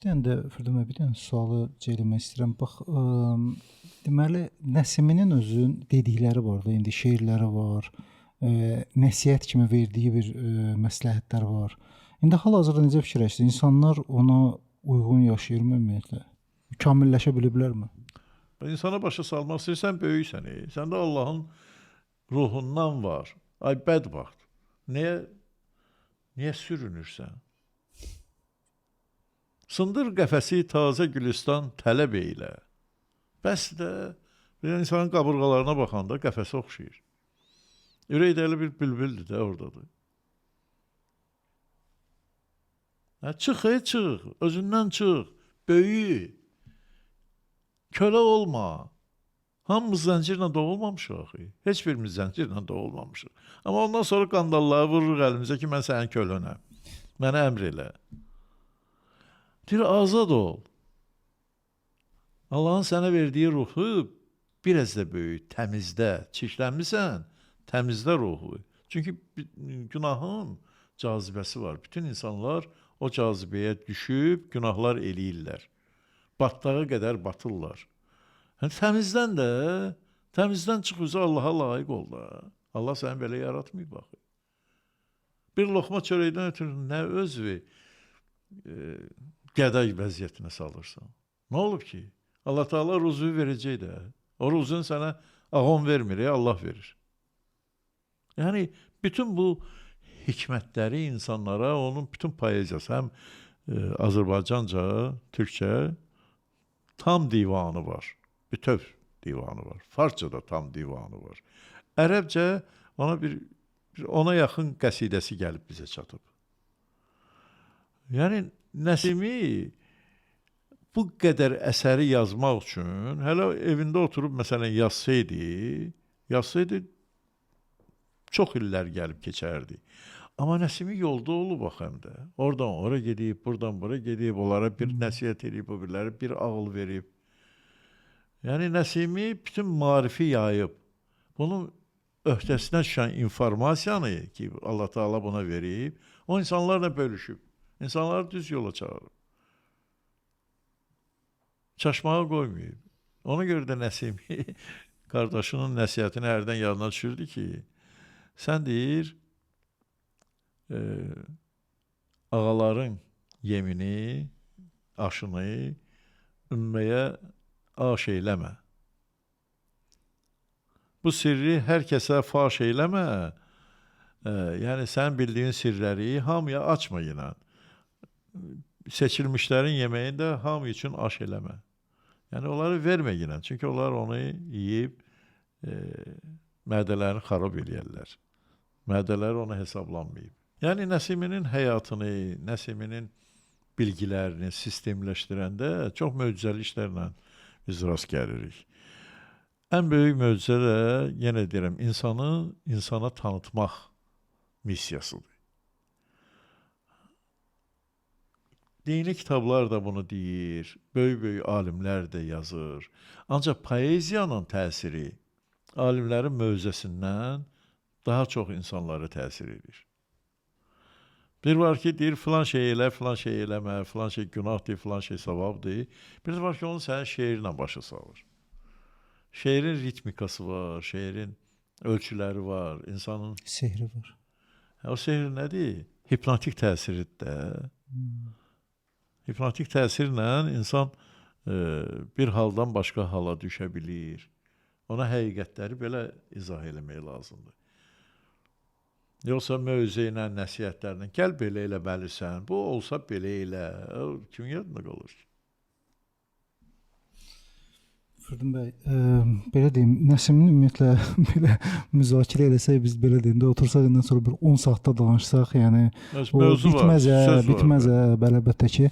Bir dənə də Firdun bəy, bir dənə sualı eləmək istəyirəm. Bax, deməli Nəsiminin özünün dedikləri var da, indi şeirləri var, nəsihət kimi verdiyi bir məsləhətlər var. İndi hal-hazırda necə fikirləşirsiniz? İnsanlar ona uyğun yaşayırmı ümumiyyətlə? Kamilləşə biliblərmi? İnsana başa salmaq istəyirsən, böyüksən. Səndə Allahın ruhundan var. Ay bədbəxt. Niyə sürünürsən? Sındır qəfəsi tazə gülistan tələb eylə. Bəs də bir insanın qabırğalarına baxanda qəfəsə oxşayır. Ürək də elə bir bülbüldür də oradadır. Hə, çıx, çıx, özündən çıx, böyü, kölə olma. Hamımız zəncirlə doğulmamışıq axı. Heç birimiz zəncirlə doğulmamışıq. Amma ondan sonra qandalları vururuq əlimizə ki, mən sənin kölönəm. Mənə əmr elə. Deyir, azad ol. Allahın sənə verdiyi ruhu biraz da böyük, təmizdə, çirklənmisən, təmizdə ruhu. Çünki günahın cazibəsi var. Bütün insanlar o cazibəyə düşüb günahlar eləyirlər. Batdağa qədər batırlar. Yəni, təmizdən də, təmizdən çıx üzə Allaha layiq ol da. Allah səni belə yaratmayıb axı. Bir loxma çörəkdən ötürü nə özü gəday vəziyyətinə salırsan. Nə olub ki? Allah Teala ruzuyu verəcək də. O ruzunu sənə ağam vermir, Allah verir. Yəni, bütün bu hikmətləri insanlara, onun bütün poeziyası, həm Azərbaycanca, Türkçə tam divanı var. Bütöv divanı var. Farsça da tam divanı var. Ərəbcə ona bir ona yaxın qəsidəsi gəlib bizə çatıb. Yəni, Nəsimi bu qədər əsəri yazmaq üçün hələ evində oturub məsələn yazsaydı çox illər gəlib keçərdi. Amma Nəsimi yolda olub axı həm də. Oradan ora gedib, buradan bura gedib, onlara bir nəsihət edib, o birilərə bir ağıl verib. Yəni Nəsimi bütün marifi yayıb. Bunun öhdəsinə düşən informasiyanı ki, Allah Teala buna verib, o insanlarla bölüşüb. İnsanları düz yola çağırıb. Çaşmağa qoymayıb. Ona görə də Nəsimi qardaşının nəsihətini hərdən yadına düşürdü ki, sən deyir, ağaların yemini, aşını ümməyə aş eyləmə. Bu sirri hər kəsə faş eyləmə. Yəni, sən bildiyin sirləri hamıya açma yenə. Seçilmişlərin yeməyini də hamı üçün aş eləmə. Yəni, onları vermə yenə. Çünki onlar onu yeyib mədələrini xarab eləyərlər. Mədələri ona hesablanmayıb. Yəni, Nəsiminin həyatını, Nəsiminin bilgilərini sistemləşdirəndə çox möcüzəli işlərlə biz rast gəlirik. Ən böyük möcüzə də, yenə deyirəm, insanı insana tanıtmaq missiyasıdır. Dini kitablar da bunu deyir, böyük-böyük alimlər də yazır. Ancaq poeziyanın təsiri alimlərin möcüzəsindən daha çox insanlara təsir edir. Bir var ki, deyir, filan şey elə, filan şey eləmə, filan şey günahdır, filan şey savabdır. Bir var ki, onu sənin şeirlə başa salır. Şeirin ritmikası var, şeirin ölçüləri var, insanın... Sehri var. O sehr nədir? Hipnotik təsiridir də. Hipnotik təsirlə insan bir haldan başqa hala düşə bilir. Ona həqiqətləri belə izah eləmək lazımdır. Yoxsa mövzə ilə, nəsihətlərlə, gəl belə eləməlisən, bu olsa belə elə, kimin yadında qalır ki? Firdun bəy, belə deyim, Nəsimini ümumiyyətlə belə müzakirə eləsək, biz belə deyim də, otursaq ondan sonra bir 10 saatda danışsaq, yəni o bitməz, bitməz, əlbəttə ki.